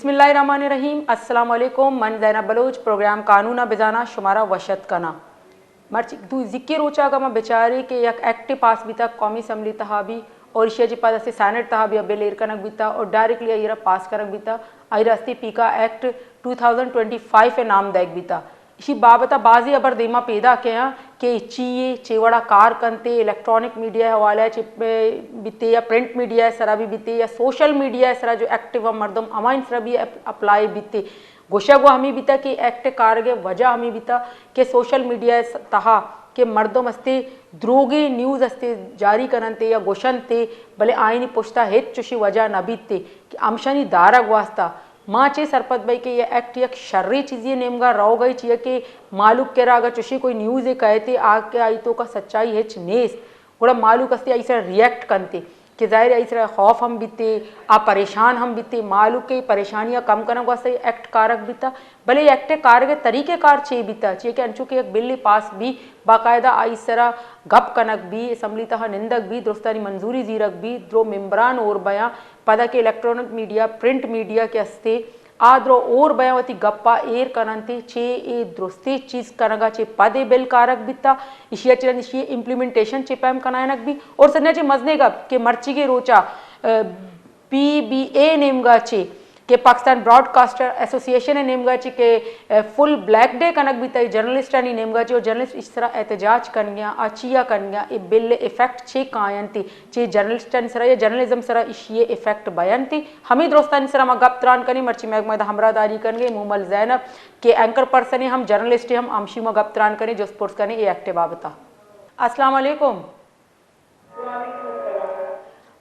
بسم اللہ الرحمن الرحیم۔ السلام علیکم، من زینب بلوچ، پروگرام قانون ءَ بزاناں شمارا وش اتک کناں۔ مرچی دو زکی روچا اگاں ما بچاری کہ یک ایکٹ پاس بیتا قومی اسمبلی تہا بھی، اور ایشی چہ پد استے سینیٹ تہا بھی بل ایر کنگ بیتا اور ڈائریکٹلی آئی را پاس کنگ بیتا، آئی را استے پیکا act two thousand twenty five ءِ نام دیگ بیتا۔ ایشی بابت ءَ بازی ہبر دیما پیداک ایں کہ چی اے، چے وڑا کار کنتے، الیکٹرانک میڈیا ءِ حوالہ ءَ چہ بیتے یا پرنٹ میڈیا ءِ سرا بھی بیتے یا سوشل میڈیا ءِ سرا جو ایکٹیو مردم ہمائن سرا بھی اپ-، اپلائی بیتے۔ گوشگ و ہمے بیتا کہ ایکٹ کارگ ءِ وجہ ہمے بیتا کہ سوشل میڈیا ءِ تہا کہ مردم استے دروگیں نیوز استے جاری کننتے یا گوشنتے، بلے آئینی پشتا ہچ چوشی وجہ نہ بیتے کہ ہمشانی دارگ واسطہ ما چے سرپد بئیں کہ یہ ایکٹ یک شریں چیزے نیمگا روگ ءَ، چیا کہ مہلوک کرا اگاں چوشیں کوئی نیوزے کئیتے، آ کہ آئی توکا سچائی ہچ نیست، گڑا مہلوک استے آئی سرا ریئیکٹ کنتے کہ ظاہر ہے آئی سرا خوف ہم بیتے، آ پریشان ہم بیتے، مہلوک کہ پریشانی ءَ کم کنگ واسطہ یہ ایکٹ کارگ بیتا۔ بلے ایکٹ کارگ ءِ طریقہ کار چے بیتا؟ چیا کہ انچو کہ یک بلے پاس بی، باقاعدہ آئی سرا گپ کنگ بی، اسمبلی تہا نندگ بی، درستانی منظوری زیرگ بی، درو ممبران اور بیاں، پدا کہ الیکٹرانک میڈیا، پرنٹ میڈیا کہ استے، آ درو اور بیاں وتی گپا ایر کننتے، چے اے درستی چیز کنگا چے پد اے بل کارگ بیتا، ایشی ءَ چہ رند ایشی ءِ امپلیمنٹیشن چے پیم کنائینگ بی، اور سجنا چے مزنیں گپ کہ مرچیگیں روچا، ا، پی بی اے نیمگا چے کہ پاکستان براڈ کاسٹر ایسوسی ایشن ءِ نیمگا چے کہ، ا، فل بلیک ڈے کنگ بیتا اے جرنلسٹانی نیمگا چے، اور جرنلسٹ ایشی سرا احتجاج کنگیاں، آ چیا کنگیاں، اے بل ءِ افیکٹ چے کاینت، چے جرنلسٹانی سرا یا جرنلزم سرا ایشی ءِ افیکٹ بینت۔ ہمے درستانی سرا ما گپ تران کنیں، مرچی مئے گوما ادا ہمراہ داری کنگے مومل زینب کہ اینکر پرسنے ہم جرنلسٹے ہم، ہمشی ما گپ تران کنیں، جست پرس کنیں اے ایکٹ ءِ بابتا۔ السلام علیکم۔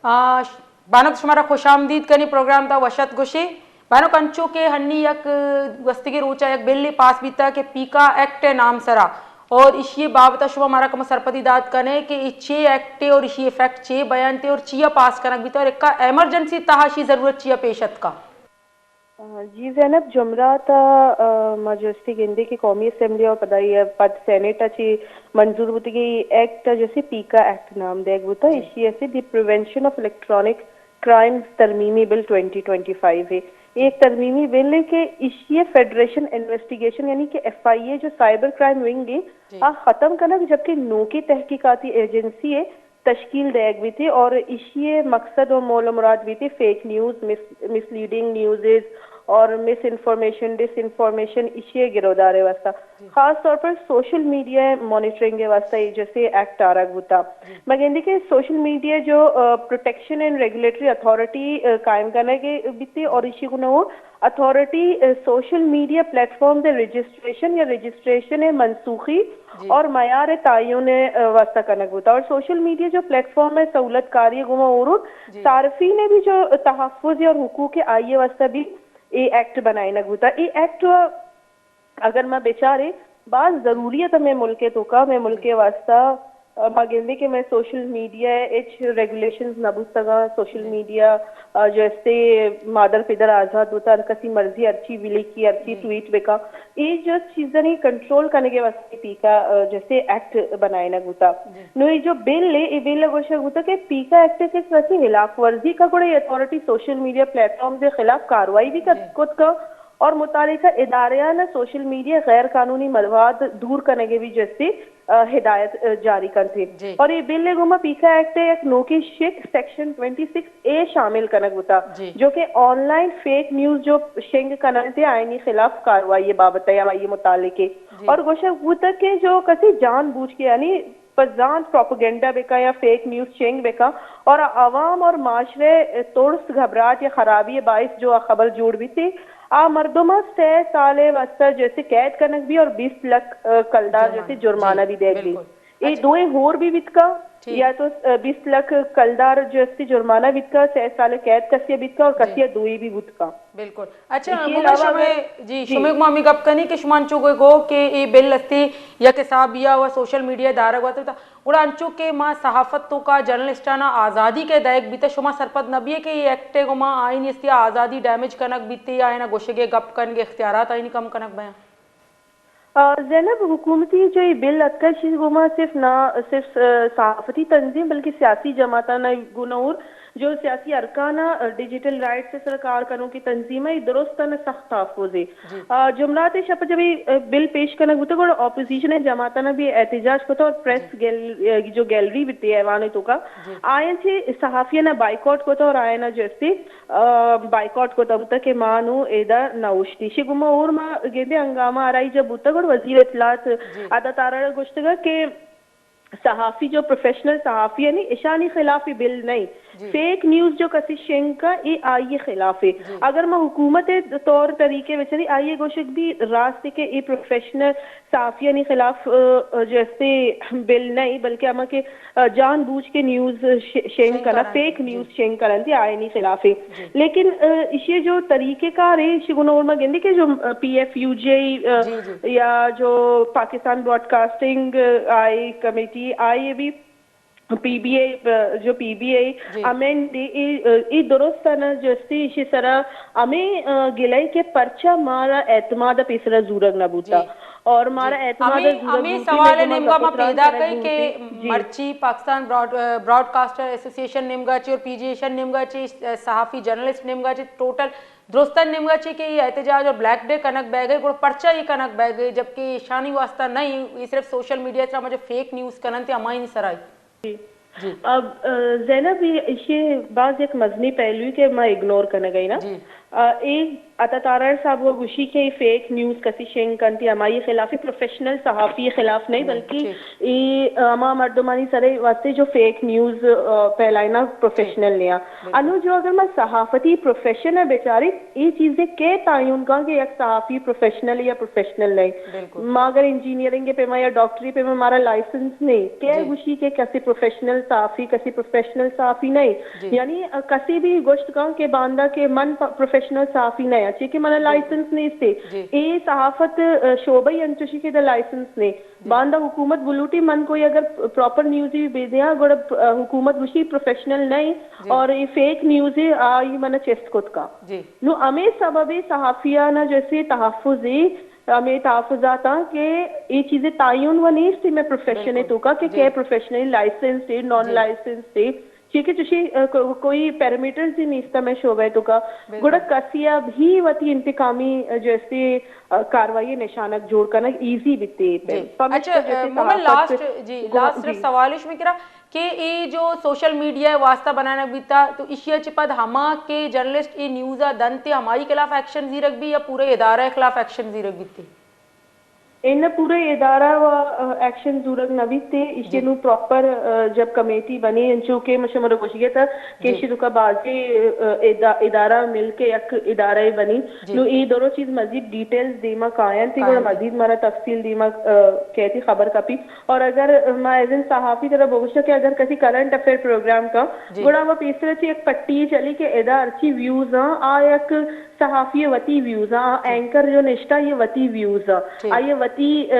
آ، ش-، بانک شمارا خوش آمدید کنی پروگرام تا وشت گوشی۔ بانک انچو کہ ہنی یک گوستگی روچا یک بلے پاس بیتا کہ پیکا ایکٹ ءِ نام سرا اور ایشی بابت شما مارا کم سرپدی دات کنے کہ ای چے ایکٹ ءِ اور ایشی افیکٹ چے بیان تے اور چیا پاس کنگ بیتا اور اکا ایمرجنسی تہا شی ضرورت چیا پیش اتکا؟ آ، جی زینب، جمعرات ءَ، آ، ما جستی گندے کہ قومی اسمبلی اور پدا یہ پد سینیٹ ءَ چی منظور بوتگی ایکٹ ءَ جیسے پیکا ایکٹ نام دیگ بوتا، جی۔ ایشی اسے دی پریونشن آف الیکٹرانک کرائمز ترمیمی بل ٹوئنٹی ٹوئنٹی فائیو ہے۔ ایک ترمیمی بل ہے کہ ایشی فیڈریشن انویسٹیگیشن یعنی کہ ایف آئی اے جو سائبر کرائم ونگ ہے، جی۔ آ ختم کنگ، جبکہ نوکی تحقیقاتی ایجنسی ہے تشکیل دیگ بیتی اور ایشی مقصد و مول و مراد بیتی فیک نیوز، مس-، مس لیڈنگ نیوزز اور مس انفارمیشن، ڈس انفارمیشن ایشی گرودار واسطہ۔ جی۔ خاص طور پر سوشل میڈیا مانیٹرنگ واسطہ یہ جیسے ایکٹ آرگ بوتا۔ جی۔ مگندی کہ سوشل میڈیا جو، آ، پروٹیکشن اینڈ ریگولیٹری اتھارٹی، آ، قائم کرنے کے بیتی اور ایشی کو نو اتھارٹی، آ، social media platforms registration یا رجسٹریشن منسوخی، جی۔ اور معیار تعین، آ، واسطہ کنگ بوتا اور سوشل میڈیا جو پلیٹ فارم ہے سہولت کاری گما اور، جی۔ صارفین بھی جو تحفظ اور حقوق آئیے واسطہ بھی اے ایکٹ بنائینگ بوتا۔ اے ایکٹ اگر ما بچارے باز ضروری ہے تو میں ملک توکا، میں ملک واسطہ، آ، ما گندے کہ میں سوشل میڈیا اچ ریگولیشنز نہ بوتگاں، سوشل، جی۔ میڈیا، آ، جو استے مادر پدر آزاد ہوتا، ہر کسی مرضی ہرچی بھی لکھی، ہرچی، جی۔ ٹویٹ بکا۔ یہ جو چیزیں کنٹرول کرنے کے واسطے پیکا، آ، جیسے ایکٹ بنائے نہ بوتا۔ جی۔ نو یہ جو بل ہے، یہ بل گوشہ بوتا کہ پیکا ایکٹ کے کسی خلاف ورزی کا گڑے authority social media plate form کے خلاف کاروائی بھی کر، جی۔ کت کا اور متعلقہ اداریاں سوشل میڈیا غیر قانونی مواد دور کنگے بھی جستی، آ، ہدایت، آ، جاری کنتے۔ جی۔ اور یہ بل گوما پیکا ایکٹ یک نوکی شک سیکشن ٹوئنٹی سکس اے شامل کنگ بوتا، جی۔ جو کہ آن لائن فیک نیوز جو شنگ کننتے آئینی خلاف کاروائی بابت ہے یا آئی متعلق ہے۔ جی۔ اور گوشگ بوتا کہ جو کسی جان بوجھ کے یعنی پہ زانت پروپیگنڈا بکا یا فیک نیوز چنگ بکا اور عوام اور معاشرے ترس، گھبراہٹ یا خرابی باعث جو خبر جوڑ بیتی، آ مردم سہ سال واسطہ جیسے قید کنگ بھی اور بیس لکھ، آ، کلدار جرمانہ۔ جیسے جرمانہ، جی، بھی دیگ بھی۔ بالکل۔ اے، اچھا۔ دوئیں ہور بھی بیتکا، ٹھیک۔ یا تو، آ، بیس لکھ کلدار جیسے جرمانہ بیتکا، سہ سال قید کسیا بیتکا اور، جی۔ کسیا دوئی بھی بوتکا۔ بالکل۔ اچھا، ایشی مومل علاوہ شمے، اگر، جی، جی۔ شمے ما ہمیں گپ کنی کہ شما انچو گوئے گو کہ اے بل استی یک حساب یا و سوشل میڈیا دارگ واسطہ تا۔ گڑا انچو کہ ما صحافت توکا جرنلسٹانا آزادی کے دائگ بیتا، شما سرپد نہ بیے کہ اے ایکٹ گوما آئینی استی آزادی ڈیمیج کنگ بیتے یا اینا گوشگے گپ کنگے اختیارات آئینی کم کنگ بیاں؟ آ، زینب، حکومتی جو یہ بل اتکا، ایشی گوما صرف نہ، صرف، آ، صحافتی تنظیم بلکہ سیاسی جماعتاں گونا اور جو سیاسی ارکان ء ڈیجیٹل رائٹس ء سرا کار کنوکیں تنظیم ء اے درستاں سخت تحفظ ء۔ جی۔ آ، جمعرات ء شپ ء جب اے، آ، بل پیش کنگ بوتگ گڑا اپوزیشن ء جماعتاں بھی احتجاج کتا اور پریس جی۔ گیل-، آ، جو گیلری بیتی ایوان ء توکا جی۔ آیاں چہ صحافیاں بائیکاٹ کتا اور آیاں جو استی، آ، بائیکاٹ کتا بوتا کہ ما نو ایدا نہ اوشتی۔ شی گما اور ما گندے ہنگامہ آرائی جب بوتا گڑا وزیر اطلاعات جی۔ عطا تارڑ گوشتگا کہ صحافی جو پروفیشنل صحافی یعنی اشانی خلاف یہ بل نہیں، جی۔ فیک نیوز جو کسی شنگ کا یہ آئیے خلاف ہے۔ جی۔ اگر میں حکومت طور طریقے بچاری آئیے گوشک بھی راست ہے کہ یہ پروفیشنل صحافیانی خلاف، آ، آ، جو استے بل نہیں بلکہ ہما کہ، آ، جان بوجھ کے نیوز ش-، شنگ شنگ کرنا، کرن، فیک جی۔ نیوز شنگ کرن تھی آئینی خلاف ہے۔ جی۔ لیکن، آ، ایشی جو طریقہ کار ہے، ایشی گنا اور ما گندے کہ جو، آ، پی ایف یو جے، آ، جی، جی۔ یا جو پاکستان براڈ کاسٹنگ، آ، آئی committee, I A B, P B A, آ، جو پی بی اے جی۔ امینڈ اے، اے، اے درست ہے نا، جو استی ایشی سرا ہمیں، آ، گلے کہ پرچہ مارا اعتماد پیسرا زورگ نہ بوتا۔ جی۔ اور مارا جی۔ اعتماد ہمیں، زورگ ہمیں بوتی سوال میں گما نیمگا ما گپتران پیدا کرگ کئی کہ بوتی۔ جی۔ مرچی پاکستان براڈ-، آ، براڈ کاسٹر ایسوسی ایشن نیمگا چی اور پی جی ایشن نیمگا چی، آ، صحافی جرنلسٹ نیمگا چی ٹوٹل درستان نیمگا چی کہ یہ احتجاج اور بلیک ڈے کنک بہ گئے، گڑا پرچہ یہ کنک بہ گئے، جبکہ ایشانی واسطہ نہیں، یہ صرف سوشل میڈیا سرا جو فیک نیوز کنن تھے، ہمائی نہیں سرائی۔ جی۔ جی۔ اب، آ، زینب، یہ ایشی باز یک مزنی پہلو کہ ما اگنور کنگ ای نا۔ جی۔ آ، اے عطا تارڑ صاحب وہ گوشی کہ فیک نیوز کسی شنگ کنتی ہمائی خلاف، پروفیشنل صحافی خلاف نہیں، ہم، بلکہ ٹھیک۔ اے ہما مردمانی سرے واسطے جو فیک نیوز، آ، پھیلائنا پروفیشنل ٹھیک۔ نیا۔ بالکل۔ انو جو اگر ما صحافتی پروفیشن ہے بیچاری، اے چیزیں کے تعین کن کہ یک صحافی پروفیشنل یا پروفیشنل نہیں۔ بالکل۔ ما اگر انجینئرنگ پہ ما یا ڈاکٹری پہ ما مارا لائسنس نہیں، کے جی۔ گوشی کہ کسی پروفیشنل صحافی، کسی پروفیشنل صحافی نہیں۔ جی۔ یعنی، آ، کسی بھی گوشت کن کہ باندا کہ من پ-، پروفیشنل صحافی نہیں، چی کہ منا جی۔ لائسنس نہیں سے۔ جی۔ اے صحافت، آ، شعبہ ہی انچوشی کہ دا لائسنس نہیں۔ جی۔ باندا حکومت بلوٹی من کوئی اگر پراپر نیوز ہی بے دیا، گڑا، آ، حکومت گوشی پروفیشنل نہیں جی۔ اور یہ فیک نیوز ہے، آ، یہ من چست کت کا۔ جی۔ نو ہمیں سبب صحافیانہ جیسے تحفظ ہے، ہمیں تحفظات ہاں کہ یہ چیزیں تعین و نیست میں پروفیشن بالکل۔ تو کا کہ جی۔ کیا پروفیشنل لائسنس ہے، نان جی۔ لائسنس ہے، چیکہ چوشی، آ، کو-، کوئی پیرامیٹرز ہی نیست میں شعبہ تو کا۔ بالکل۔ گڑا کسی اب ہی وتی انتقامی، آ، جیسے، آ، کاروائی نشانک جوڑ کنگ ایزی بیتے پہ۔ جی۔ پمشکا اچھا، جیسے آ، مومن صحافت لاسٹ، جی، گو-، لاسٹ صرف جی۔ سوالش میں کرا کہ اے جو سوشل میڈیا واسطہ بنانگ بیتا تو ایشی چہ پد ہما کہ جرنلسٹ اے نیوز دنتے ہمائی خلاف ایکشن زیرگ بی یا پورے ادارہ خلاف ایکشن زیرگ بیتے؟ ان پورے ادارہ و، آ، ایکشن زورگ نہ بیت تے، ایشی جی۔ نو پراپر، آ، جب کمیٹی بنی، انچو کہ من شمارا گوشگی تھا کہ جی۔ ایشی تو کا بازی، آ، ادا-، ادارہ مل کے یک ادارہ بنی۔ جی۔ نو اے دونوں چیز مزید ڈیٹیلز دیما کاین تھی، کاین گڑا تھی۔ مزید مارا تفصیل دیما، آ، کہتی خبر کپی۔ اور اگر ما ایز این صحافی طرح بگوشا کہ اگر کسی کرنٹ افیئر پروگرام کا، جی۔ گڑا وہ پیسرا چی ایک پٹی چلی کہ ادا ارچی ویوز ہاں، آ یک صحافی وتی ویوز آ، جی۔ اینکر جو نشتا یہ وتی ویوز آ، ٹھیک۔ آئیے وتی، آ،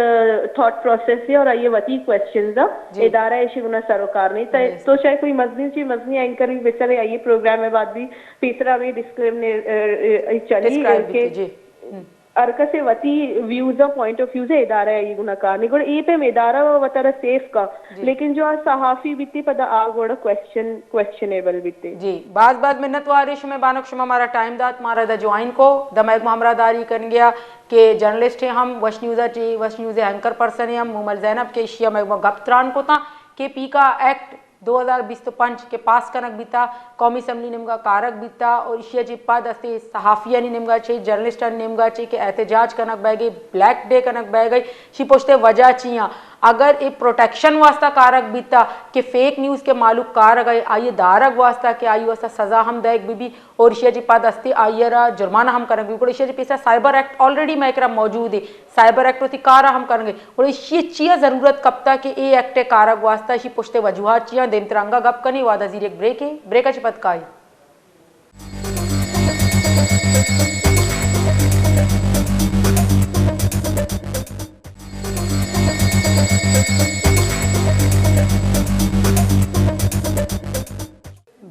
تھاٹ پروسیس ہے اور آئیے وتی کویسچنز آ، جی۔ ادارہ ایشی گنا سروکار نہیں۔ تو، جی۔ تو چاہے کوئی مزنی چی مزنی اینکر بھی بچارے آئیے پروگرام میں بعد بھی پیسرا بھی ڈسکریمنے-، آ، آ، چلی ڈسکرائب کہ بیتی، جی۔ ہم۔ ہر کسے وتی ویوز آ، پوائنٹ آف ویوز آ، ادارہ آئی گنا کار نہیں۔ گڑا اے پیم ادارہ و وتارا سیف کا۔ جی۔ لیکن جو آ صحافی بیتی پدا آ گڑا کویسچن، کویسچنیبل بیتے۔ جی، باز باز منت واری شمے بانک، شما مارا ٹائم دات، مارا دا جوائن کو، دا مئے گوں ہمراہ داری کنگیا کہ جرنلسٹ ہیں ہم، وش نیوز ٹی، وش نیوز اینکر پرسن ہیں ہم، مومل زینب کے اشیا مئے گوں گپ تران کو تا کہ پیکا ایکٹ دو ہزار بیست و پنچ کے پاس کنگ بیتا، قومی اسمبلی نیمگا کارگ بیتا اور اشیا چی پد استے صحافیانی نیمگا چے، جرنلسٹانی نیمگا چے کہ احتجاج کنگ بہ گئی، بلیک ڈے کنگ بہ گئی، شی پشتے وجہ چیاں؟ اگر اے پروٹیکشن واسطہ کارگ بیتا کہ فیک نیوز کے مالوک کارگ ء آئی ء دارگ واسطہ کہ آئی واسطہ سزا ہم دئیگ بہ بی اور ایشی ء چہ پد استے آئی ء را جرمانہ ہم کنگ بہ بی، گڑا ایشی ء چہ پیسر سائبر ایکٹ آلریڈی مئے کرا موجود ہے، سائبر ایکٹ وتی کار ء ہم کنگ ء، گڑا ایشی ء چیا ضرورت کپتا کہ اے ایکٹ ء کارگ واسطہ ایشی پشت ء وجوہات چیاں؟ دیم ترانگا گپ کنی، وہدا زیر یک بریکے، بریک ء چہ پد کائی۔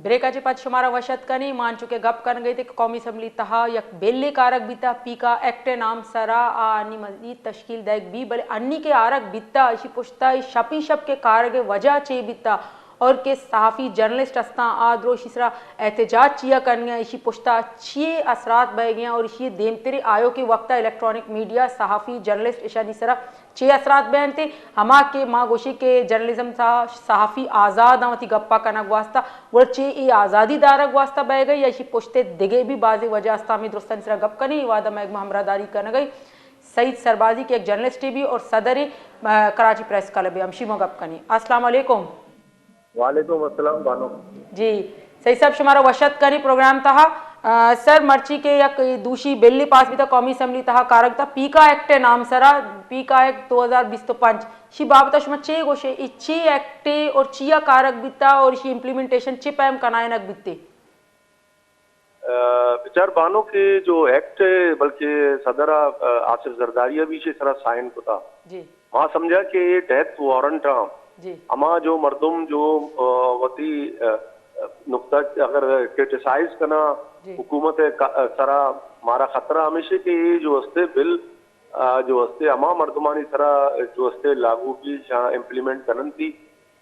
بریک ء چہ پد شمارا وش اتک کنیں۔ ما انچو کہ گپ کنگ ء ات کہ قومی اسمبلی تہا یک بلے کارگ بیتا، پیکا ایکٹ ء نام سرا، آ انی مزید تشکیل دئیگ بی، بلے انی کہ آرگ بیتا، اشی پشتا اے شپی شپ کہ کارگ ء وجہ چے بیتا؟ اور کہ صحافی جرنلسٹ استاں، آ درو ایشی سرا احتجاج چیا کنگا، ایشی پشتا چی اثرات بئیگا اور ایشی دیمتری آیوکیں وقتا الیکٹرانک میڈیا، صحافی جرنلسٹ ایشانی سرا چی اثرات بینتے؟ ہما کہ ما گوشی کہ جرنلزم تا صحافی آزاد آں وتی گپا کنگ واسطہ، گڑا چی ای آزادی دارگ واسطہ بئیگا یا ایشی پشتے دگے بھی بازیں وجہ استاں؟ ہمے درستانی سرا گپ کنی، ای وہدا مئے گوما ہمراہ داری کنگئی سعید سربازی کہ یک جرنلسٹے بھی اور صدر، آ، کراچی پریس کلب، ہمشی ما گپ کنی۔ السلام علیکم۔ وعلیکم السلام بانو۔ جی، سعید صاحب، شمارا وش اتک کنی پروگرام تہا۔ آ، سر، مرچی کہ یک دوشی بلی پاس بیتا قومی اسمبلی تہا کارگ تا، پیکا ایکٹ نام سرا، پیکا ایکٹ دو ہزار بیست و پنچ، شی بابتا شما چے گوشے؟ ای چی ایکٹے اور چیا کارگ بیتا اور شی امپلیمنٹیشن چے پیم کنائنگ بیتے؟ ء، بچار بانک، اے جو ایکٹ ء بلکہ صدر ء، ء، آصف زرداری ء بھی ایشی سرا سائن کتا۔ جی۔ ما سمجھا کہ اے ڈیتھ وارنٹ آں۔ جی۔ ہما جو مردم جو، ء، وتی، ء، نقطہ اگر کرٹیسائز کنا، جی۔ حکومت ء کا-، سرا مارا خطرہ ہمیشہ کہ اے جو استے بل، ء، جو استے ہما مردمانی سرا جو استے لاگو بھی یا امپلیمنٹ کننتی۔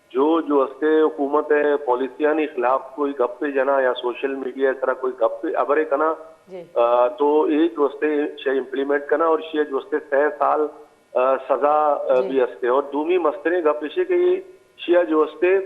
جو، جو استے حکومت ء پالیسیانی خلاف کوئی گپے جنا یا سوشل میڈیا ء سرا کوئی گپے ہبرے کنا، جی۔ آ، تو اے جو استے شے امپلیمنٹ کنا اور شے جو استے سہ سال، آ، سزا، آ، جی۔ بھی استے۔ اور دومی مستریں گپ اشے کہ اے شیا جو استے،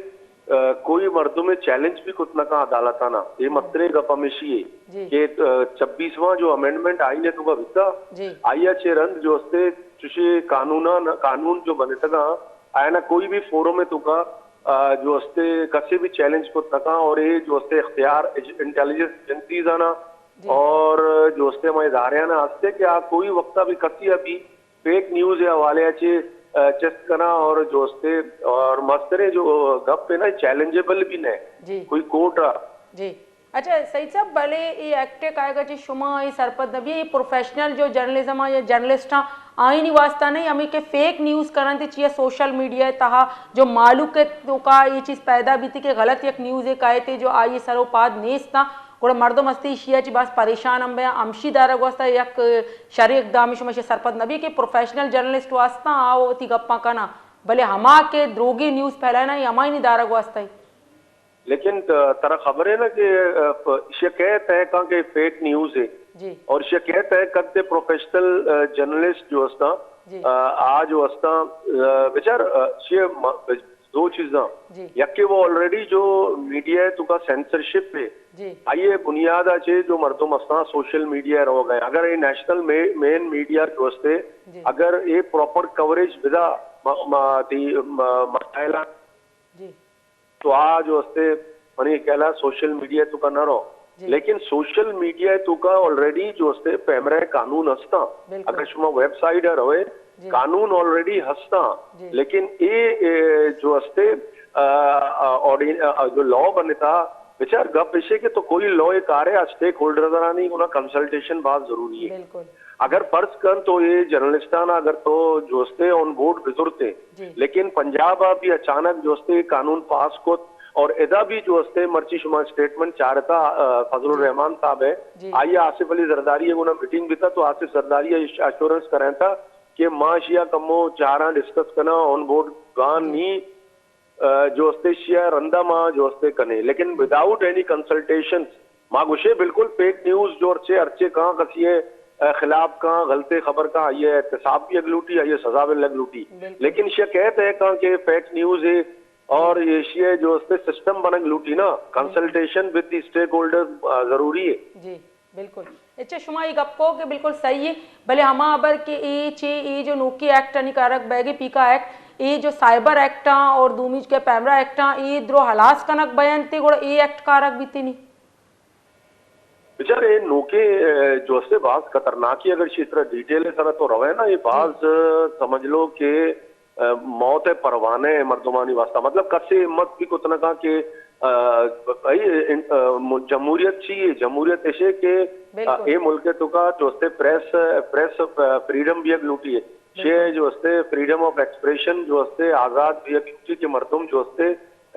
آ، کوئی مردم چیلنج بھی کت نہ کن عدالتانا۔ اے ہم۔ مستریں گپ ہمیشی ہے جی۔ کہ، آ، چھبیسواں جو امینڈمنٹ آئین ہے تو کا بھتا، جی۔ آئیا چے رند جو استے چوشے قانونا، قانون جو بنتگا، آیانا کوئی بھی فورم ء توکا، آ، جو استے کسے بھی چیلنج کت نہ کن اور اے جو استے اختیار ایج-، انٹیلیجنس ایجنسیز آنا جی۔ اور جو استے ہمارے ادارے آنا ہستے کہ آ کوئی وقتا بھی کسی ء بھی فیک نیوز ء حوالے ء چے، آ، چست کنا اور جو استے اور مستریں جو گپ ہے نا چیلنجیبل بھی نہ جی۔ کوئی کورٹ ء جی۔ اچھا سعید صاحب، بلے اے ایکٹ ء کائیگا چہ شما اے سرپد نہ بیئے، اے پروفیشنل جو جرنلزم آں یا جرنلسٹ آں، آئینی واسطہ نہیں، ہمیں کہ فیک نیوز کننت چیا سوشل میڈیا ء تہا جو مالوک ء توکا اے چیز پیدا بیتی کہ غلط یک نیوز ء کائیتے جو آئی سر و پاد نیست آں، گڑا مردم ہستی ایشیا چہ باز پریشان ہم بیاں۔ ہمشی دارگ واسطہ یک شریں اقدام شما ایشی سرپد نہ بیئے کہ پروفیشنل جرنلسٹ واسطہ آ وتی گپاں کناں، بلے ہما کہ دروگی نیوز پھیلائنا اے ہمائینی دارگ واسطہ۔ لیکن، آ، ترا خبر ہے نا کہ، آ، پ-، ایشی کئے تہہ کاں کہ فیک نیوز ہے۔ جی۔ اور ایشی کئے تہہ کد پروفیشنل، آ، جرنلسٹ جو استاں، جی۔ آ، آ جو استاں، آ، بچار، آ، ایشی م-، دو چیزاں۔ جی۔ یکے وہ آلریڈی جو میڈیا ہے تو کا سینسرشپ ہے۔ جی۔ آئیے بنیاد آ چے جو مردم استاں سوشل میڈیا رو گئے۔ اگر یہ نیشنل مے-، مین میڈیا جو استے، جی۔ اگر یہ پراپر کوریج بدا م-، م-، تی، م-، مسائل جی۔ تو آ جو استے منی خیال ء سوشل میڈیا تو کا نہ رو۔ جی۔ لیکن سوشل میڈیا تو کا آلریڈی جو استے پیمرا قانون ہستاں۔ بالکل۔ اگر شما ویب سائٹ ء روئے، جی۔ قانون آلریڈی ہستاں۔ جی۔ لیکن اے، اے جو استے، آ، آ، آڈین-، آ، جو لا بنتا، بچار گپ ایشے کہ تو کوئی لا کارے آ اسٹیک ہولڈر درانی گنا کنسلٹیشن بہت ضروری ہے۔ بالکل۔ اگر فرض کن تو اے جرنلسٹان اگر تو جو استے آن بورڈ بزرتے، جی۔ لیکن پنجاب ء بھی اچانک جو استے قانون پاس کت اور ادا بھی جو استے مرچی شما اسٹیٹمنٹ چارتا، آ، فضل جی۔ الرحمان صاحب ہے، جی۔ آئی آصف علی زرداری ہے، انہاں میٹنگ بیتا تو آصف زرداری ہے ایشورنس کرینتا کہ ما اشیا کمو چاراں ڈسکس کنا آن بورڈ گان جی۔ نی آ، جو استے شیا رندا ما جو استے کنے، لیکن وداؤٹ اینی کنسلٹیشن ما گوشے بالکل فیک نیوز جو ارچے، ارچے کاں کسی ہے، آ، خلاف کاں غلطے خبر کاں، آئیے احتساب بھی اگلوٹی، آئیے سزا بھی لگلوٹی۔ بالکل۔ لیکن شیا کہتے ہیں کاں کہ فیک نیوز ہے اور جی۔ ایشی ہے جو استے سسٹم بنگ لوٹی نا، جی۔ Consultation with the stakeholder, آ، ضروری ہے۔ جی۔ بالکل۔ اچھا، شما اے گپ کو کہ بالکل صحیح ہے، بلے ہما ہبر کہ اے چے اے جو نوکی ایکٹ آنی کارگ بئیگے، پیکا ایکٹ، اے جو سائبر ایکٹ آں اور دومی کہ پیمرا ایکٹ آں، اے درو ہلاس کنگ بینتے، گڑا اے ایکٹ کارگ بیتے نی؟ بچار اے نوکے، اے، جو استے باز خطرناکی، اگر شی طرح ڈیٹیل سرا تو روے نا، اے جی۔ باز، اے، سمجھ لو کہ ء، موت ء پروانے ء مردمانی واسطہ۔ مطلب، کسے ہمت بھی کت نہ کن کہ، ء، بھائی، ان-، ء، م-، جمہوریت چی ہے؟ جمہوریت ایشے کہ، ء، بالکل۔ اے ملک ء توکا جو استے پریس، پریس، ء، فریڈم بھی ایک لوٹی ہے۔ بالکل۔ شے جو استے فریڈم آف ایکسپریشن جو استے آزاد بھی ایک لوٹی کہ مردم جو استے،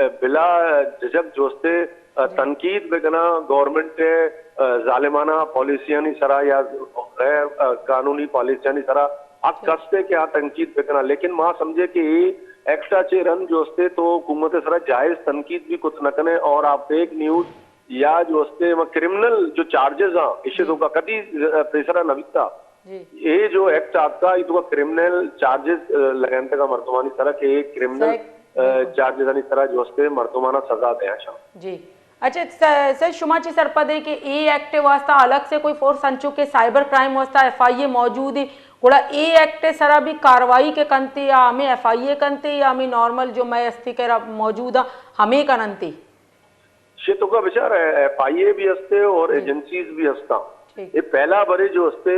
ء، بلا ججک جو استے، ء، جی۔ تنقید بکنا گورنمنٹ ء، ء، ظالمانہ پالیسیانی سرا یا غیر، ء، قانونی پالیسیانی سرا حق جی۔ ہستے کہ آ تنقید بکنا، لیکن ما سمجھے کہ اے ایکٹ ءَ چہ رند جو استے تو حکومت ءِ سرا جائز تنقید بھی کت نہ کنے اور آ فیک نیوز یا جو استے ما کرمنل جو چارجز آں، ایشی تو کا کدی پیسرا نہ بیتا۔ اے جو ایکٹ آتکا، ای تو کا کرمنل چارجز لگنتگا مردمانی سرا کہ اے کرمنل چارجز آنی سرا جو استے مردمانا سزا دیاں شاں۔ جی۔ اچھا، س-، سر، شما چی سرپدے کہ اے ایکٹ واسطہ الگ سے کوئی فورس انچو کہ سائبر کرائم واسطہ ایف آئی اے موجود ہے، گڑا اے ایکٹ سرا بھی کاروائی کے کنتے یا ہمیں ایف آئی اے کنتے یا ہمیں نارمل جو میں استی کرا موجود ہیں، ہمیں کننتے؟ شے تو کا بچار ہے، ایف آئی اے بھی ہستے اور ایجنسیز بھی ہستا۔ اے پہلا برے جو ہستے،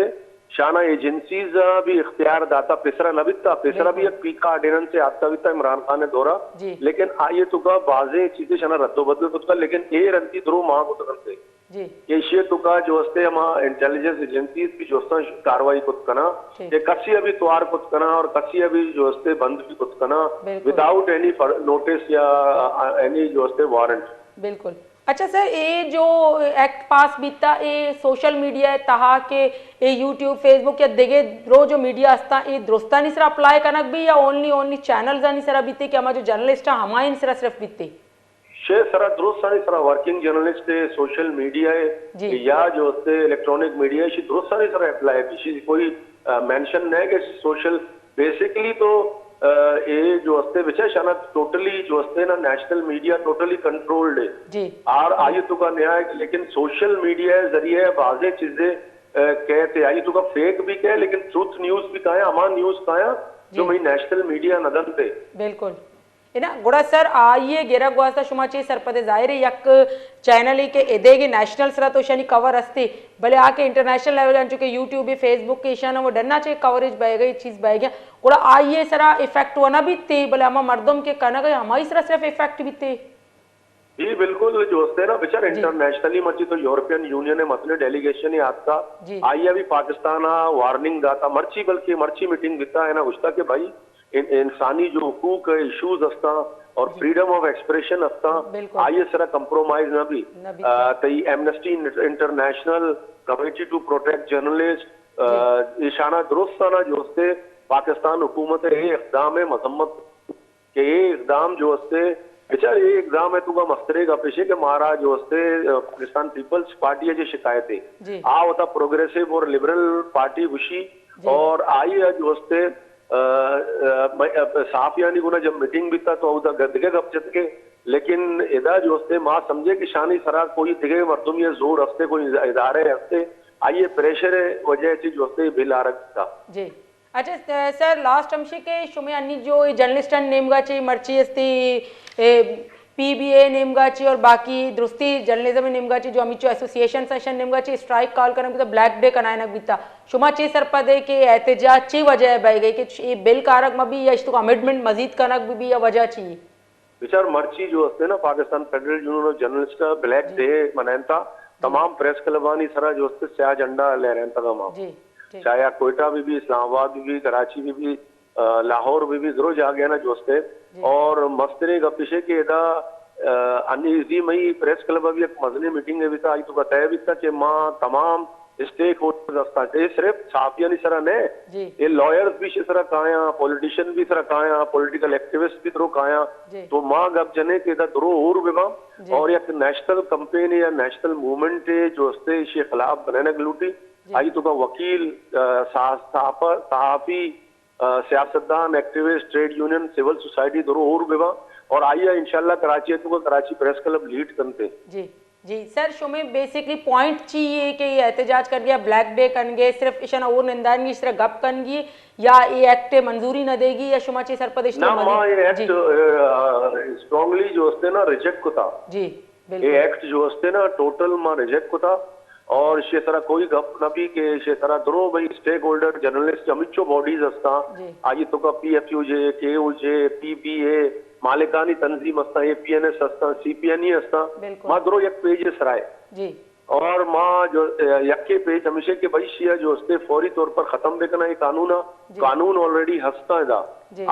شانا ایجنسیز بھی اختیار داتا، پیسرا نہ بیتا، پیسرا بھی ایک پیکا آرڈیننس سے آتا بیتا عمران خان نے دورا۔ لیکن آئیے تو کا بازیں چیزیں شانا رد و بدل کت کا، لیکن اے رنتی درو ماں کو تکنتے۔ کہ ایشی تو کا جو ہستے ہما انٹیلیجنس ایجنسیز بھی جو ہستا کاروائی کت کنا، کہ کسی ابھی توار کت کنا اور کسی ابھی جو ہستے بند بھی کت کنا، وداؤٹ اینی نوٹس یا اینی جو ہستے وارنٹ۔ بالکل۔ اچھا سر، اے جو ایکٹ پاس بیتا، اے سوشل میڈیا ءِ تہا کہ اے یوٹیوب، فیس بک یا دگہ رو جو میڈیا ہستا، اے درستانی سرا اپلائی کنگ بی یا اونلی، اونلی چینلز آنی سرا بیتے کہ ہما جو جرنلسٹ ہیں، ہمائن سرا صرف بیتے؟ شے سرا درستانی سرا، ورکنگ جرنلسٹ ہے، سوشل میڈیا ہے یا جو ہستے الیکٹرانک میڈیا ہے، شے درستانی سرا اپلائی بی۔ شے کوئی، آ، مینشن نہیں کہ سوشل، بیسیکلی تو، آ، اے جو ہستے بچا شانا ٹوٹلی جو ہستے نا نیشنل میڈیا ٹوٹلی کنٹرولڈ ہے۔ آر آئی تو کا نیا ہے، لیکن سوشل میڈیا ذریعے بازیں چیزیں، آ، کہتے آئی تو کا فیک بھی کہے، لیکن ٹروتھ نیوز بھی کہایا، ہما نیوز کہایا جو میں نیشنل میڈیا نہ دنتے۔ بالکل۔ ہے نا؟ گڑا سر، آئی ءِ گرگ واسطہ شما چے سرپد ئے؟ ظاہر ہے یک چینلے کہ ادے کہ نیشنل سرا تو اشانی کور استے، بلے آ کہ انٹرنیشنل لیول انچو کہ یوٹیوب، فیس بک، ایشانا وہ ڈنا چے کوریج بئیگا، یہ چیز بئیگا، گڑا آئی ءِ سرا افیکٹ وہ نہ بیتے، بلے ہما مردم کہ کنگ ءَ ہمائی سرا صرف افیکٹ بیتے۔ جی بالکل، جو استے نا بچار انٹرنیشنلی مرچی تو یورپین یونین ءِ مزنیں ڈیلیگیشن آتکا، آئی ءَ بھی پاکستان ءَ وارننگ داتا، مرچی بلکہ مرچی میٹنگ بیتا ہے نا، گوشتا کہ بھائی ان-، انسانی جو حقوق ایشوز ہستاں اور فریڈم آف ایکسپریشن ہستاں، آئی ءِ سرا کمپرومائز نہ بی۔ آ، تئی Amnesty International, committee to protect journalist, آ، ایشانا درستانا جو استے پاکستان حکومت ءِ اے اقدام ءِ مذمت کہ اے اقدام جو استے، بچار اے اقدام ءِ تو کا مسترے گپ ایشے کہ مارا جو استے، آ، پاکستان پیپلز پارٹی ءَ جو شکایت ہے، آ وتا پروگریسو اور لبرل پارٹی گوشی اور آئی ءَ جو استے، آ، آ، صحافیانی گنا جب میٹنگ بیتا تو اودا گدگے گپ جتکے، لیکن ادا جو استے ما سمجھے کہ شانی سرا کوئی دگہ مردمی زور استے، کوئی ادارے استے، آئی ءِ پریشر ءِ وجہ چی جو استے بل آرگ بیتا۔ جی۔ اچھا، س-، سر، لاسٹ ہمشی کہ شمے انی جو اے جرنلسٹانی نیمگا چی مرچی استی، اے، پی بی اے نیمگا چی اور باقی درستی جرنلزم نیمگا چی جو ہمیچو ایسوسی ایشن سیشن نیمگا چی اسٹرائک کال کنگ بیتا، بلیک ڈے کنائنگ بیتا۔ شما چی سرپد ہے کہ احتجاج چی وجہ ہے بھائی گئی کہ اے بل کارک مبی یا اشتو امنڈمنٹ مزید کنگ بی یا وجہ چی؟ بچار مرچی جو استے نا Pakistan federal union of journalist black day منائنتا، تمام پریس کلبانی سرا جو استے سیاہ جھنڈا لہرینتا ما۔ چاہے آ کوئٹہ بی بی، اسلام آباد بی بی، کراچی بی بی، آ، لاہور بی بی، درو جاگہ نا جو استے۔ اور مستریں گپ ایشے کہ ادا، آ، انی ازی مئی پریس کلب بی یک مزنیں میٹنگ بیتا، آئی تو کا طے بیتا کہ ما تمام اسٹیک ہولڈرز ہستاں، اے صرف صحافیانی سرا نہ، اے لائرز بھی شے سرا کایاں، پولیٹیشن بھی سرا کایاں، پولیٹیکل ایکٹیوسٹ بھی درو کایاں۔ تو ما گپ جنے کہ ادا درو اور بباں اور یک نیشنل کمپین یا نیشنل موومنٹ جو استے ایشی خلاف بنائنگ لوٹی۔ آئی تو کا وکیل، آ، صحا-، صحافہ، صحافی، آ، سیاستدان، activist, trade union, civil society درو اور بباں اور آئی انشاءاللہ کراچی تو کا کراچی پریس کلب لیڈ کنتے۔ جی۔ جی سر، شمے بیسکلی پوائنٹ چی ہے کہ یہ احتجاج کر گیا، بلیک ڈے کن گئے، صرف اشان اور نندان گی، اس طرح گپ کن گی یا یہ ایکٹ منظوری نہ دے گی یا شما چی سرپدشت نہ؟ ما یہ ایکٹ، آ، اسٹرانگلی جو استے نا ریجیکٹ کتا۔ جی، بالکل۔ یہ ایکٹ جو استے نا ٹوٹل ما ریجیکٹ کتا اور شے سرا کوئی گپ نہ بھی کہ شے سرا درو بھئی اسٹیک ہولڈر جرنلسٹ ہمیچو باڈیز ہستاں۔ آئی تو کا پی ایف یو جے، کے یو جے، پی بی اے، مالکانی تنظیم ہستاں، اے پی این ایس ہستاں، سی پی این ای ہستاں۔ ما درو یک پیج سرائے۔ جی۔ اور ما جو، اے، یکے پیج ہمیشہ کہ بھئی شیعہ جو استے فوری طور پر ختم بکنا یہ قانون ہے۔ قانون آلریڈی ہستاں ادا۔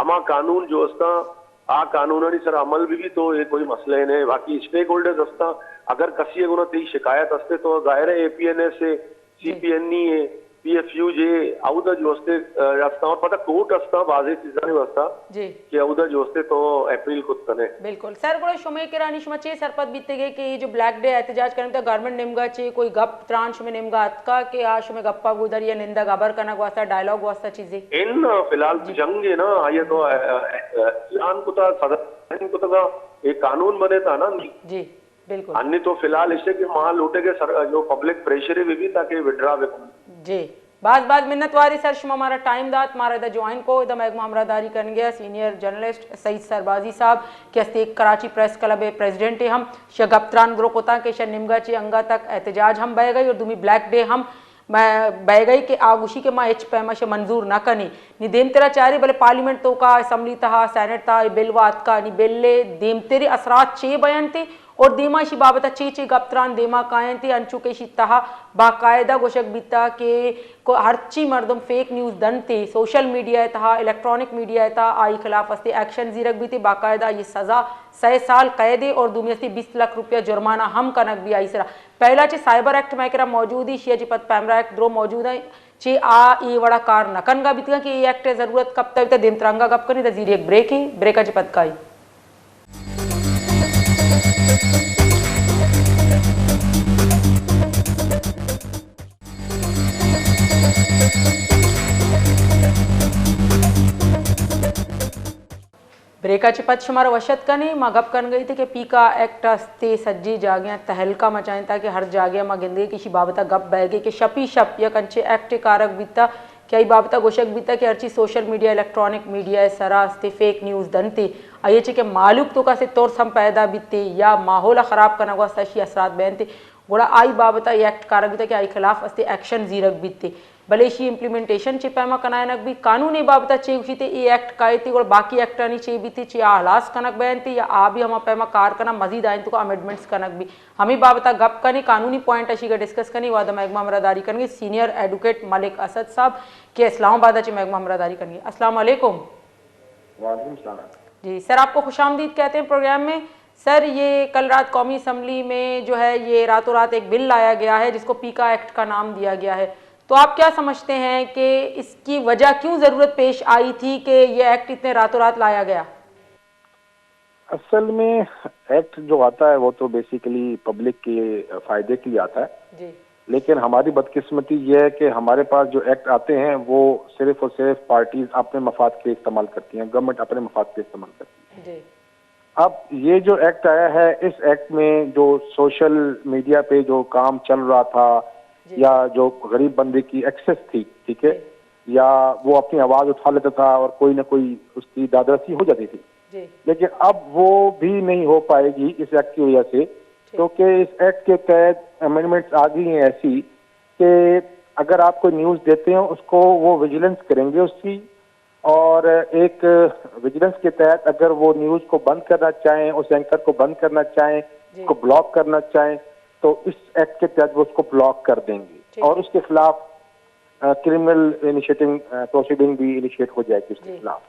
ہما قانون جو ہستاں، آ قانونانی سر عمل بھی، بھی تو یہ کوئی مسئلہ نہیں۔ باقی اسٹیک ہولڈرز ہستاں، اگر کسی گنا تی شکایت ہستے تو ظاہر ہے اے پی این ایس ہے، سی پی این ای ہے، پی ایف یو جے اودا جو استے، آ، استاں اور پدا کورٹ استاں بازیں چیزانی واسطہ جی۔ کہ اودا جو استے تو اپیل کت کنے۔ بالکل۔ سر، گڑا شمے کرانی شما چے سرپد بیتگے کہ یہ جو بلیک ڈے احتجاج کرنے تو گورنمنٹ نیمگا چے کوئی گپ تران شمے نیمگا اتکا کہ آ شمے گپا گودر یا نندگ ہبر کنگ واسطہ، ڈائیلاگ واسطہ چیزیں؟ ان فی الحال تو جی۔ جنگ ہے نا، آئیے تو، آ، آ، آ، اعلان کتا، صدر اعلان کتا، ایک قانون بنے تا نا۔ جی۔ بالکل۔ انی تو فی الحال اسے کہ ماں لوٹے کہ سر، جو پبلک پریشر بھی، بھی تاکہ وڈرا بکن۔ جی۔ باز باز منت واری سر، شما مارا ٹائم دات، مارا ادا جوائن کو، ادا مئے گوما ہمراہ داری کنگے سینئر جرنلسٹ سعید سربازی صاحب کہ استے کراچی پریس کلب پریزیڈنٹ ہم، شہ گپ تران درو کتا کہ شہ نیمگا چی انگا تک احتجاج ہم بئے گئی اور دومی بلیک ڈے ہم بئے گئی کہ آ گوشی کہ ما ہچ پیما شہ منظور نہ کنی۔ نی دیمترا چاری بلے پارلیمنٹ توکا اسمبلی تہا سینیٹ تہا اے بل واتکا، نی بل دیمتری اثرات چے بینتے اور دیما اشی بابت چے چے گپ تران دیما کاینتے، انچو کہ اشی تہا باقاعدہ گوشگ بیتا کہ کو-، ہرچی مردم فیک نیوز دنتے سوشل میڈیا تہا، الیکٹرانک میڈیا تہا، آئی خلاف استے ایکشن زیرگ بیتے، باقاعدہ آئی سزا سئے سال قید اور دومی استے بیست لاکھ روپیہ جرمانہ ہم کنگ بی آئی سرا۔ پہلا چہ سائبر ایکٹ مئے کرا موجود ہی، شیا چہ پد پیمرا ایکٹ درو موجود ہیں، چہ آ اے وڑا کار نہ کنگا بیتگاں کہ اے ایکٹ ء ضرورت کپتہ بیتہ۔ دیم ترانگا گپ کنیں، تہ زیری یک بریکے، بریکا چہ پد کائی۔ بریکا چہ پد شمارا وش اتک کنیں۔ ما گپ کنگا اتیں کہ پیکا ایکٹ استے سجی جاگہاں تہلکہ مچائینتا کہ ہر جاگہ ما گندگے کہ اشی بابتا گپ بئیگے کہ شپی شپ یک انچیں ایکٹے کارگ بیتا کہ آئی بابتا گوشگ بیتا کہ ہرچی سوشل میڈیا، الیکٹرانک میڈیا سرا استے فیک نیوز دنتے، آئی چہ کہ مہلوک توکا استے ترس ہم پیدا بیتے یا ماحول خراب کنگ واسطہ اشی اثرات بینتے، گڑا آئی بابت ء اے ایکٹ کارگ بیتگ کہ آئی خلاف استے ایکشن زیرگ بیت، بلے ایشی امپلیمنٹیشن چے پیما کنائینگ بیت، قانون اے بابت ء چے گوشیت، اے ایکٹ کائیت گڑا باقی ایکٹانی چے بیت، چے آ ہلاس کنگ بینت یا آ بھی ہما پیما کار کناں، مزید آئین توکا امینڈمنٹس کنگ بیت۔ ہمے بابت ء گپ کنیں، قانونی پوائنٹ اشی گا ڈسکس کنیں، وہد ء مئے گوما ہمراہ داری کنگے سینئر ایڈوکیٹ ملک اسد صاحب کہ اسلام آباد ء چہ مئے گوما ہمراہ داری کنگے۔ السلام علیکم۔ وعلیکم السلام۔ جی سر، آپ کو خوش آمدید کہتے ہیں پروگرام میں۔ سر، یہ کل رات قومی اسمبلی میں جو ہے، یہ راتوں رات ایک بل لایا گیا ہے جس کو پیکا ایکٹ کا نام دیا گیا ہے، تو آپ کیا سمجھتے ہیں کہ اس کی وجہ کیوں ضرورت پیش آئی تھی کہ یہ ایکٹ اتنے راتوں رات لایا گیا؟ اصل میں ایکٹ جو آتا ہے وہ تو بیسیکلی پبلک کے فائدے کے لیے آتا ہے۔ جی۔ لیکن ہماری بدقسمتی یہ ہے کہ ہمارے پاس جو ایکٹ آتے ہیں وہ صرف اور صرف پارٹیز اپنے مفاد کے استعمال کرتی ہیں، گورنمنٹ اپنے مفاد کے استعمال کرتی ہے۔ جی۔ اب یہ جو ایکٹ آیا ہے، اس ایکٹ میں جو سوشل میڈیا پہ جو کام چل رہا تھا، جی۔ یا جو غریب بندے کی ایکسس تھی، ٹھیک ہے، جی۔ یا وہ اپنی آواز اٹھا لیتا تھا اور کوئی نہ کوئی اس کی دادرسی ہو جاتی تھی۔ جی۔ لیکن اب وہ بھی نہیں ہو پائے گی اس ایکٹ کی وجہ سے، ٹھیک۔ کیونکہ اس ایکٹ کے تحت امینڈمنٹس آ گئی ہیں ایسی کہ اگر آپ کوئی نیوز دیتے ہیں، اس کو وہ ویجیلنس کریں گے اس کی، اور ایک ویجیلنس کے تحت اگر وہ نیوز کو بند کرنا چاہیں، اس اینکر کو بند کرنا چاہیں، جی۔ اس کو بلاک کرنا چاہیں، تو اس ایکٹ کے تحت وہ اس کو بلاک کر دیں گے، ٹھیک۔ اور اس کے خلاف، آ، کرمنل انیشیٹنگ، آ، پروسیڈنگ بھی انیشیٹ ہو جائے گی اس کے، جی۔ خلاف۔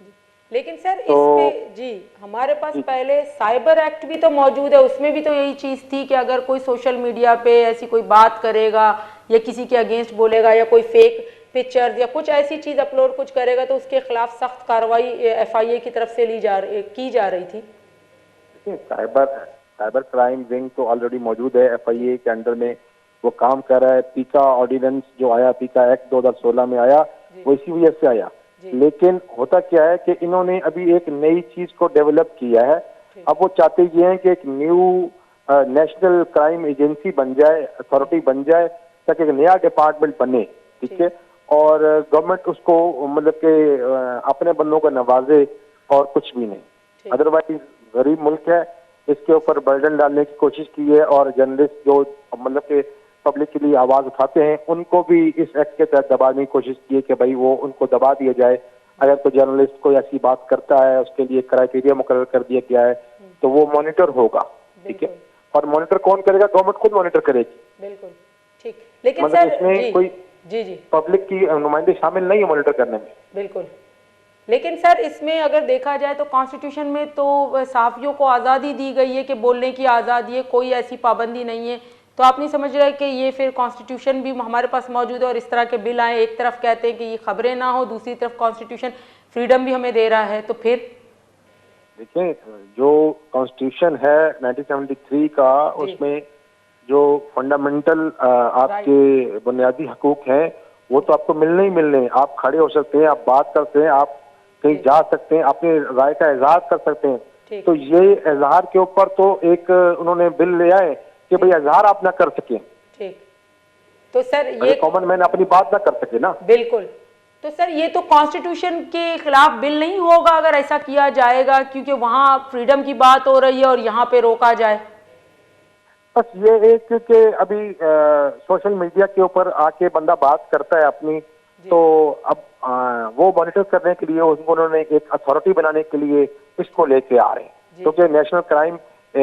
جی۔ لیکن سر، اس تو پہ، جی، ہمارے پاس، جی، جی۔ پہلے سائبر ایکٹ بھی تو موجود ہے، اس میں بھی تو یہی چیز تھی کہ اگر کوئی سوشل میڈیا پہ ایسی کوئی بات کرے گا یا کسی کے اگینسٹ بولے گا یا کوئی فیک پکچرز یا کچھ ایسی چیز اپلوڈ کچھ کرے گا تو اس کے خلاف سخت کاروائی ایف آئی اے کی طرف سے لی جا رہی، کی جا رہی تھی۔ دیکھیں، سائبر، سائبر کرائم ونگ تو آلریڈی موجود ہے ایف آئی اے کے انڈر میں، وہ کام کر رہا ہے۔ پیکا آرڈیننس جو آیا، پیکا ایکٹ دو ہزار سولہ میں آیا، جی۔ وہ اسی وجہ سے آیا۔ جی۔ لیکن ہوتا کیا ہے کہ انہوں نے ابھی ایک نئی چیز کو ڈیولپ کیا ہے۔ ٹھیک۔ اب وہ چاہتے یہ ہیں کہ ایک نیو، آ، نیشنل کرائم ایجنسی بن جائے، اتھارٹی بن جائے، تاکہ ایک نیا ڈپارٹمنٹ بنے، ٹھیک ہے؟ ٹھیک۔ اور گورنمنٹ اس کو، مطلب کہ، آ، اپنے بندوں کو نوازے اور کچھ بھی نہیں۔ ٹھیک۔ ادروائز غریب ملک ہے، اس کے اوپر برڈن ڈالنے کی کوشش کی ہے اور جرنلسٹ جو، مطلب کہ، پبلک کے لیے آواز اٹھاتے ہیں، ان کو بھی اس ایکٹ کے تحت دبانے کی کوشش کی ہے کہ بھائی، وہ ان کو دبا دیا جائے۔ اگر کوئی جرنلسٹ کوئی ایسی بات کرتا ہے، اس کے لیے کرائٹیریا مقرر کر دیا گیا ہے، ہم۔ تو وہ مانیٹر ہوگا، ٹھیک ہے؟ بالکل۔ اور مانیٹر کون کرے گا؟ گورنمنٹ خود مانیٹر کرے گی۔ بالکل۔ ٹھیک، لیکن مطلب سر، اس میں جی، کوئی جی، جی۔ پبلک کی نمائندے شامل نہیں ہے مانیٹر کرنے میں۔ بالکل۔ لیکن سر، اس میں اگر دیکھا جائے تو کانسٹیٹیوشن میں تو صحافیوں کو آزادی دی گئی ہے کہ بولنے کی آزادی ہے، کوئی ایسی پابندی نہیں ہے تو آپ نہیں سمجھ رہے کہ یہ پھر کانسٹیٹیوشن بھی ہمارے پاس موجود ہے اور اس طرح کے بل آئے، ایک طرف کہتے ہیں کہ یہ خبریں نہ ہو، دوسری طرف کانسٹیٹیوشن فریڈم بھی ہمیں دے رہا ہے، تو پھر؟ دیکھیں، جو کانسٹیٹیوشن ہے نائنٹین سیونٹی تھری کا، جی۔ اس میں جو فنڈامنٹل، آ، آپ رائٹ۔ کے بنیادی حقوق ہیں، وہ تو آپ کو ملنے ہی ملنے ہیں۔ آپ کھڑے ہو سکتے ہیں، آپ بات کرتے ہیں، آپ کہیں جی۔ جا سکتے ہیں، اپنی رائے کا اظہار کر سکتے ہیں۔ ٹھیک۔ تو یہ اظہار کے اوپر تو ایک، انہوں نے بل لے آئے کہ جی۔ بھئی، اظہار آپ نہ کر سکیں۔ ٹھیک۔ تو سر، اگر یہ کامن مین اپنی بات نہ کر سکے نا۔ بالکل۔ تو سر، یہ تو کانسٹیٹیوشن کے خلاف بل نہیں ہوگا اگر ایسا کیا جائے گا، کیونکہ وہاں فریڈم کی بات ہو رہی ہے اور یہاں پہ روکا جائے؟ بس یہ ایک کہ ابھی، آ، سوشل میڈیا کے اوپر آ کے بندہ بات کرتا ہے اپنی، جی۔ تو اب، آ، وہ مانیٹر کرنے کے لیے ان کو، انہوں نے ایک اتھارٹی بنانے کے لیے اس کو لے کے آ رہے ہیں، جی۔ کیونکہ نیشنل کرائم، آ،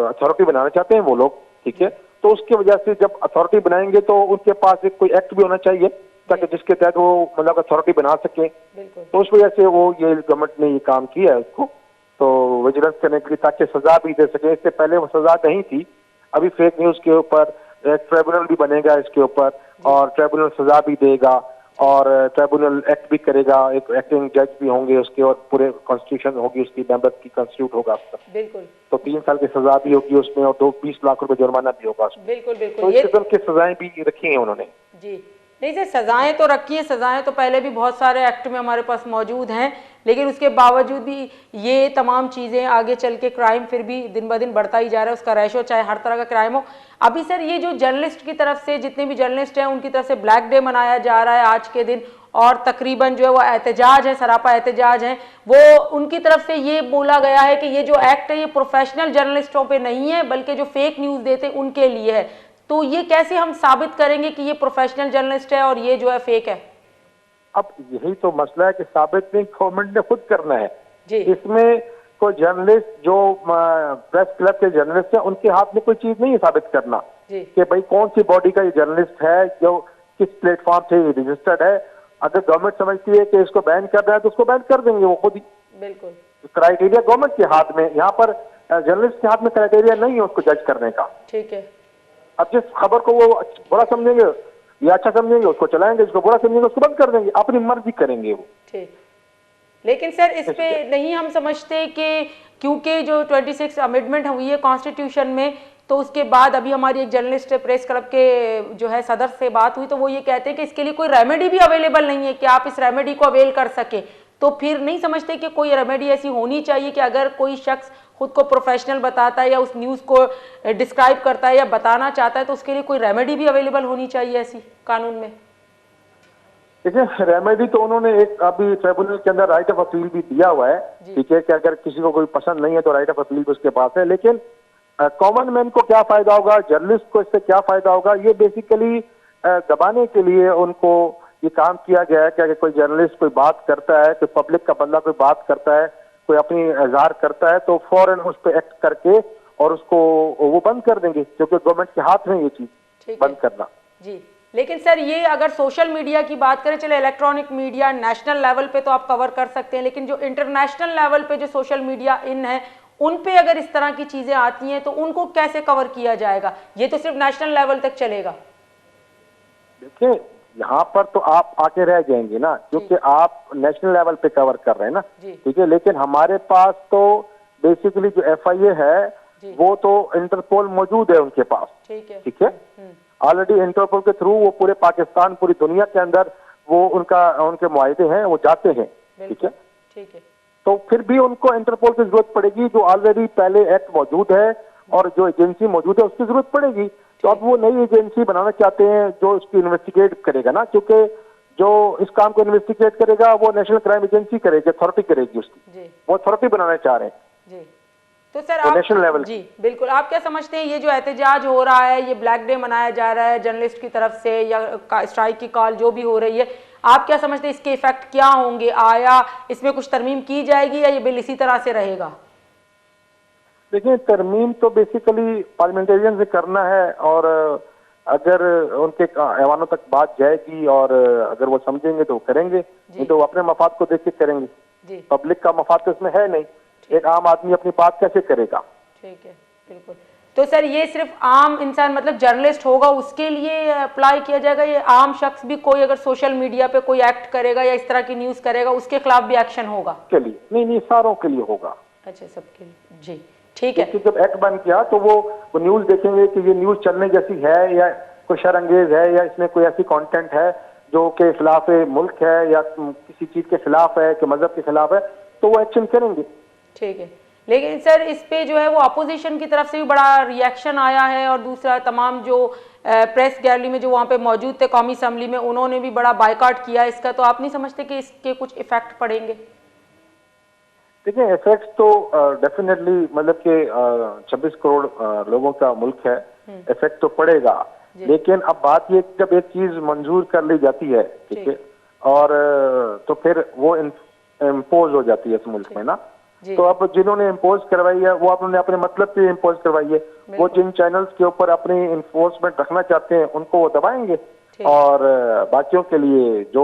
اتھارٹی بنانا چاہتے ہیں وہ لوگ، ٹھیک ہے؟ جی۔ تو اس کی وجہ سے جب اتھارٹی بنائیں گے تو ان کے پاس ایک کوئی ایکٹ بھی ہونا چاہیے، تاکہ جی۔ جس کے تحت وہ، مطلب، اتھارٹی بنا سکیں۔ بالکل۔ تو اس وجہ سے وہ، یہ گورنمنٹ نے یہ کام کیا ہے اس کو۔ تو ویجیلنس کرنے کے لیے، تاکہ سزا بھی دے سکیں۔ اس سے پہلے وہ سزا نہیں تھی، ابھی فیک نیوز کے اوپر ایک ٹریبونل بھی بنے گا اس کے اوپر، جی۔ اور ٹریبونل سزا بھی دے گا، اور ٹریبونل ایکٹ بھی کرے گا، ایک ایکٹنگ جج بھی ہوں گے اس کے، اور پورے کانسٹیٹیوشن ہوگی اس کی، ممبر کی کانسٹیٹیوٹ ہوگا اس کا۔ بالکل۔ تو تین سال کی سزا بھی ہوگی اس میں، اور دو، بیس لاکھ روپے جرمانہ بھی ہوگا اس میں۔ بالکل، بالکل۔ تو اس یہ قسم کی سزائیں بھی رکھی ہیں انہوں نے۔ جی۔ نہیں سر، سزائیں تو رکھی ہیں، سزائیں تو پہلے بھی بہت سارے ایکٹ میں ہمارے پاس موجود ہیں، لیکن اس کے باوجود بھی یہ تمام چیزیں آگے چل کے کرائم پھر بھی دن بہ دن بڑھتا ہی جا رہا ہے، اس کا ریشو چاہے ہر طرح کا کرائم ہو۔ ابھی سر، یہ جو جرنلسٹ کی طرف سے، جتنے بھی جرنلسٹ ہیں، ان کی طرف سے بلیک ڈے منایا جا رہا ہے آج کے دن، اور تقریباً جو ہے وہ احتجاج ہے، سراپا احتجاج ہے۔ وہ ان کی طرف سے یہ بولا گیا ہے کہ یہ جو ایکٹ ہے، یہ پروفیشنل جرنلسٹوں پہ نہیں ہے، بلکہ جو فیک نیوز دیتے ان کے لیے ہے۔ تو یہ کیسے ہم ثابت کریں گے کہ یہ پروفیشنل جرنلسٹ ہے اور یہ جو ہے فیک ہے؟ اب یہی تو مسئلہ ہے کہ ثابت نہیں، گورنمنٹ نے خود کرنا ہے۔ جی۔ اس میں کوئی جرنلسٹ جو، آ، پریس کلب کے جرنلسٹ ہیں، ان کے ہاتھ میں کوئی چیز نہیں ہے ثابت کرنا جی۔ کہ بھائی کون سی باڈی کا یہ جرنلسٹ ہے، جو کس پلیٹ فارم سے یہ رجسٹرڈ ہے۔ اگر گورنمنٹ سمجھتی ہے کہ اس کو بین کرنا ہے تو اس کو بین کر دیں گے وہ خود ہی۔ بالکل۔ کرائٹیریا گورنمنٹ کے ہاتھ میں، یہاں پر، آ، جرنلسٹ کے ہاتھ میں کرائٹیریا نہیں ہے اس کو جج کرنے کا۔ ٹھیک ہے۔ اب جس خبر کو وہ برا سمجھیں گے یا اچھا سمجھیں گے، اس کو چلائیں گے، جس کو برا سمجھیں گے، اس کو بند کر دیں گے، اپنی مرضی کریں گے وہ۔ ٹھیک۔ لیکن سر، اس پہ نہیں ہم سمجھتے کہ کیونکہ جو ٹوئنٹی سکس امینڈمنٹ ہوئی ہے کانسٹیٹیوشن میں، تو اس کے بعد ابھی ہماری ایک جرنلسٹ پریس کلب کے جو ہے صدر سے بات ہوئی، تو وہ یہ کہتے ہیں کہ اس کے لیے کوئی ریمیڈی بھی اویلیبل نہیں ہے کہ آپ اس ریمیڈی کو اویل کر سکیں۔ تو پھر نہیں سمجھتے کہ کوئی ریمیڈی ایسی ہونی چاہیے کہ اگر کوئی شخص خود کو پروفیشنل بتاتا ہے یا اس نیوز کو ڈسکرائب کرتا ہے یا بتانا چاہتا ہے، تو اس کے لیے کوئی ریمیڈی بھی اویلیبل ہونی چاہیے ایسی قانون میں؟ دیکھیں، ریمیڈی تو انہوں نے ایک ابھی ٹریبونل کے اندر رائٹ آف اپیل بھی دیا ہوا ہے، جی۔ ٹھیک ہے، کہ اگر کسی کو کوئی پسند نہیں ہے تو رائٹ آف اپیل بھی اس کے پاس ہے، لیکن، آ، کامن مین کو کیا فائدہ ہوگا، جرنلسٹ کو اس سے کیا فائدہ ہوگا، یہ بیسیکلی، آ، دبانے کے لیے ان کو یہ کام کیا گیا ہے کہ اگر کوئی جرنلسٹ کوئی بات کرتا ہے، کوئی پبلک کا بندہ کوئی بات کرتا ہے، کوئی اپنی اظہار کرتا ہے تو فوراً اس پہ ایکٹ کر کے اور اس کو وہ بند کر دیں گے، کیونکہ گورنمنٹ کے ہاتھ میں یہ چیز ٹھیک ہے۔ بند کرنا۔ جی، لیکن سر، یہ اگر سوشل میڈیا کی بات کریں، چلے الیکٹرانک میڈیا نیشنل لیول پہ تو آپ کور کر سکتے ہیں، لیکن جو انٹرنیشنل لیول پہ جو سوشل میڈیا ان ہے، ان پہ اگر اس طرح کی چیزیں آتی ہیں تو ان کو کیسے کور کیا جائے گا؟ یہ تو صرف نیشنل لیول تک چلے گا۔ دیکھیں، یہاں پر تو آپ آگے رہ جائیں گے نا، کیونکہ جی۔ آپ نیشنل لیول پہ کور کر رہے ہیں نا۔ جی۔ ٹھیک ہے، لیکن ہمارے پاس تو بیسیکلی جو ایف آئی اے ہے، جی۔ وہ تو انٹرپول موجود ہے ان کے پاس۔ ٹھیک ہے۔ ٹھیک ہے؟ ہم۔ آلریڈی انٹرپول کے تھرو وہ پورے پاکستان، پوری دنیا کے اندر وہ ان کا، ان کے معاہدے ہیں، وہ جاتے ہیں۔ ٹھیک ہے؟ بالکل۔ ٹھیک ہے۔ تو پھر بھی ان کو انٹرپول کی ضرورت پڑے گی، جو آلریڈی پہلے ایکٹ موجود ہے اور جو ایجنسی موجود ہے، اس کی ضرورت پڑے گی۔ تو اب وہ نئی ایجنسی بنانا چاہتے ہیں جو اس کی انویسٹیگیٹ کرے گا نا، کیونکہ جو اس کام کو انویسٹیگیٹ کرے گا، وہ نیشنل کرائم ایجنسی کرے گی، اتھارٹی کرے گی اس کی۔ جی۔ وہ اتھارٹی بنانا چاہ رہے ہیں۔ جی۔ تو سر، وہ آپ، نیشنل لیول جی، بالکل۔ آپ کیا سمجھتے ہیں، یہ جو احتجاج ہو رہا ہے، یہ بلیک ڈے منایا جا رہا ہے جرنلسٹ کی طرف سے، یا کا-، اسٹرائیک کی کال جو بھی ہو رہی ہے، آپ کیا سمجھتے ہیں، اس کے ایفیکٹ کیا ہوں گے؟ آیا اس میں کچھ ترمیم کی جائے گی یا یہ بل اسی طرح سے رہے گا؟ دیکھیں، ترمیم تو بیسیکلی پارلیمنٹیرین سے کرنا ہے، اور اگر ان کے ایوانوں تک بات جائے گی اور اگر وہ سمجھیں گے تو وہ کریں گے، جی۔ نہیں تو وہ اپنے مفاد کو دیکھ کے کریں گے۔ جی۔ پبلک کا مفاد تو اس میں ہے نہیں۔ ٹھیک۔ ایک عام آدمی اپنی بات کیسے کرے گا؟ ٹھیک ہے، بالکل۔ تو سر، یہ صرف عام انسان، مطلب جرنلسٹ ہوگا، اس کے لیے اپلائی کیا جائے گا؟ یہ عام شخص بھی، کوئی اگر سوشل میڈیا پہ کوئی ایکٹ کرے گا یا اس طرح کی نیوز کرے گا، اس کے خلاف بھی ایکشن ہوگا؟ کے لیے نہیں، نہیں، ساروں کے لیے ہوگا۔ اچھا، سب کے لیے۔ جی، ٹھیک ہے۔ کیونکہ جب ایکٹ بن گیا تو وہ وہ نیوز دیکھیں گے کہ یہ نیوز چلنے جیسی ہے یا کوئی شر انگیز ہے یا اس میں کوئی ایسی کانٹینٹ ہے جو کہ خلاف ملک ہے یا کسی چیز کے خلاف ہے، کہ مذہب کے خلاف ہے، تو وہ ایکشن کریں گے۔ ٹھیک ہے۔ لیکن سر، اس پہ جو ہے وہ اپوزیشن کی طرف سے بھی بڑا ری ایکشن آیا ہے، اور دوسرا تمام جو پریس گیلری میں جو وہاں پہ موجود تھے قومی اسمبلی میں، انہوں نے بھی بڑا بائیکاٹ کیا اس کا۔ تو آپ نہیں سمجھتے کہ اس کے کچھ افیکٹ پڑیں گے؟ دیکھیں، افیکٹ تو ڈیفینیٹلی، مطلب کہ چھبیس کروڑ لوگوں کا ملک ہے، افیکٹ تو پڑے گا۔ لیکن اب بات یہ کہ جب ایک چیز منظور کر لی جاتی ہے، ٹھیک ہے، اور تو پھر وہ امپوز ہو جاتی ہے اس ملک میں نا۔ تو اب جنہوں نے امپوز کروائی ہے، وہ اپنے اپنے مطلب پہ امپوز کروائی ہے۔ وہ جن چینلز کے اوپر اپنی انفورسمنٹ رکھنا چاہتے ہیں، ان کو وہ دبائیں گے۔ اور باقیوں کے لیے جو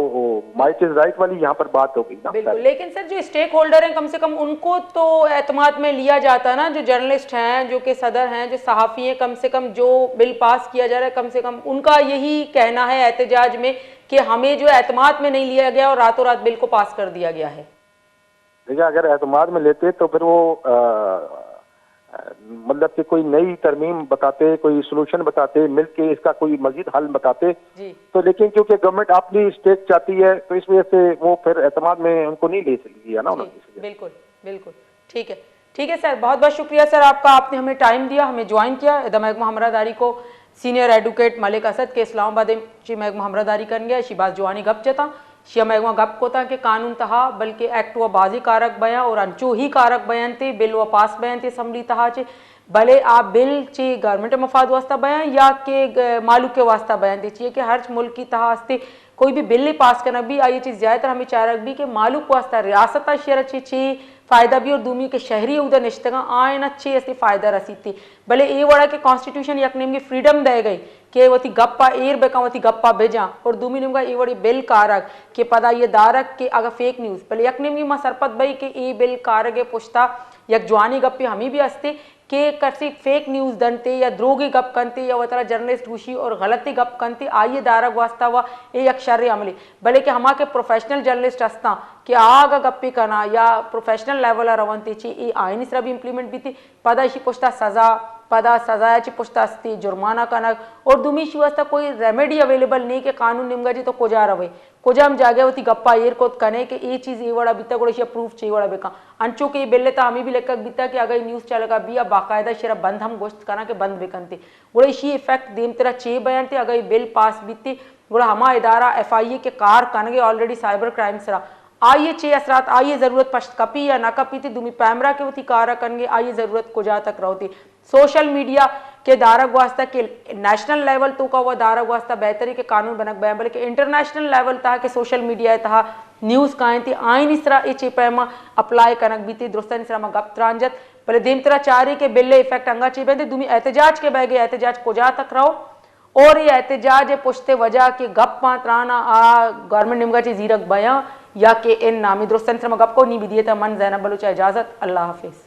مائٹ از رائٹ والی یہاں پر بات ہو گئی نا۔ بالکل۔ لیکن سر، جو اسٹیک ہولڈر ہیں، کم سے کم ان کو تو اعتماد میں لیا جاتا نا، جو جرنلسٹ ہیں، جو کہ صدر ہیں، جو صحافی ہیں، کم سے کم جو بل پاس کیا جا رہا ہے، کم سے کم ان کا یہی کہنا ہے احتجاج میں کہ ہمیں جو اعتماد میں نہیں لیا گیا اور راتوں رات بل کو پاس کر دیا گیا ہے۔ دیکھیں، اگر اعتماد میں لیتے تو پھر وہ مطلب کہ کوئی نئی ترمیم بتاتے، کوئی سولوشن بتاتے، مل کے اس کا کوئی مزید حل بتاتے۔ تو لیکن کیونکہ گورنمنٹ اپنی اسٹیک چاہتی ہے، تو اس وجہ سے وہ پھر اعتماد میں ان کو نہیں لے سکتی ہے نا انہوں نے، اس وجہ سے۔ بالکل، بالکل۔ ٹھیک ہے، ٹھیک ہے سر، بہت بہت شکریہ سر آپ کا، آپ نے ہمیں ٹائم دیا، ہمیں جوائن کیا۔ ادا مئیگ ماں ہمراہ داری کو سینئر ایڈوکیٹ ملک اسد کہ اسلام آباد چی مئیگ ماں ہمراہ داری کنگے، اشی باز جوانی گپ جتاں۔ شی ء مئیگ ماں گپ کتاں کہ قانون تہا بلکہ ایکٹ و بازی کارگ بیاں اور انچو ہی کارگ بیاں تے بل و پاس بیاں تے اسمبلی تہا چے، بلے آ بل چے گورنمنٹ مفاد واسطہ بیاں یا کہ مالوک واسطہ بیاں تے، چیئے کہ ہرچ ملکی تہا استے کوئی بھی بل پاس کنگ بی، آئی چیز زیادہ تر ہمیں چارگ بی کہ مالوک واسطہ، ریاست شیئر چے چے فائدہ بی اور دومی کہ شہری اودہ نشتگاں آئین چے استے فائدہ رسیتے۔ بلے اے وڑا کہ کانسٹیٹیوشن یک نیمگے فریڈم دے گئی کہ وتی گپا ایر بکن، وتی گپا بجاں، اور دومی نیمگا اے وڑی بل کارگ کہ پدا یہ دارگ کہ اگا فیک نیوز، بلے یک نیمگی ما سرپد بئی کہ اے بل کارگ پشتا یک جوانی گپی ہمی بھی استے کہ کسی فیک نیوز دنتے یا دروگی گپ کنتے یا وترا جرنلسٹ گوشی اور غلطی گپ کنتے، آئیے دارگ واسطہ و اے یک شر عملی، بلے کہ ہما کہ پروفیشنل جرنلسٹ ہستاں کہ آگا گپی کنا یا پروفیشنل لیول رونتے چی اے آئینی سرا بھی امپلیمنٹ بیتی۔ پدا ایشی پشتا سزا، پدا سزا چی پشتا استی جرمانہ کنگ، اور دومی ایشی واسطہ کوئی ریمیڈی اویلیبل نہیں کہ قانون نیمگا جی تو کجا روے، کجام جاگہ وتی گپا ایر کت کنے کہ اے چیز اے وڑا بیتا، گڑا ایشی پروف چی وڑا بکن۔ انچو کہ اے بل تا ہمیں بھی لکھگ بیتا کہ اگر نیوز چلگا بیا باقاعدہ شرا بند ہم گوشت کنا کہ بند بکنتے، گڑا ایشی افیکٹ دیم ترا چی بیانتے اگر اے بل پاس بیتے، گڑا ہما ادارہ ایف آئی اے کہ کار کنگے آلریڈی سائبر کرائم سرا، آئی ء چے اثرات، آئی ء ضرورت پشت کپی یا نہ کپی تے دومی پیمرا کہ وتی کارا کنگے، آئی ء ضرورت کجا تک روتی۔ سوشل میڈیا کے دارگ واسطہ کہ نیشنل لیول تو کا وہ دارگ واسطہ بہتری کہ قانون بنگ بیان، بلکہ انٹرنیشنل لیول تہا کہ سوشل میڈیا تہا نیوز کائیں تے آئین اس طرح اے چے پیما اپلائی کنگ بیتی، درستانی سرا ما گپ تران جت، بلے دیم ترا چاری کہ بل افیکٹ انگا چے بیندے، دومی احتجاج کے بہ گئے، احتجاج کجا تک رو؟ اور اے احتجاج ء پشت ء وجہ کہ گپ آں تران آں آ گورنمنٹ نیمگا چہ زیرگ بیاں یا کہ اناں؟ ہمے درستانی سرا ما گپ کو، نی بدیے تا من زینب بلوچ ء اجازت، اللہ حافظ۔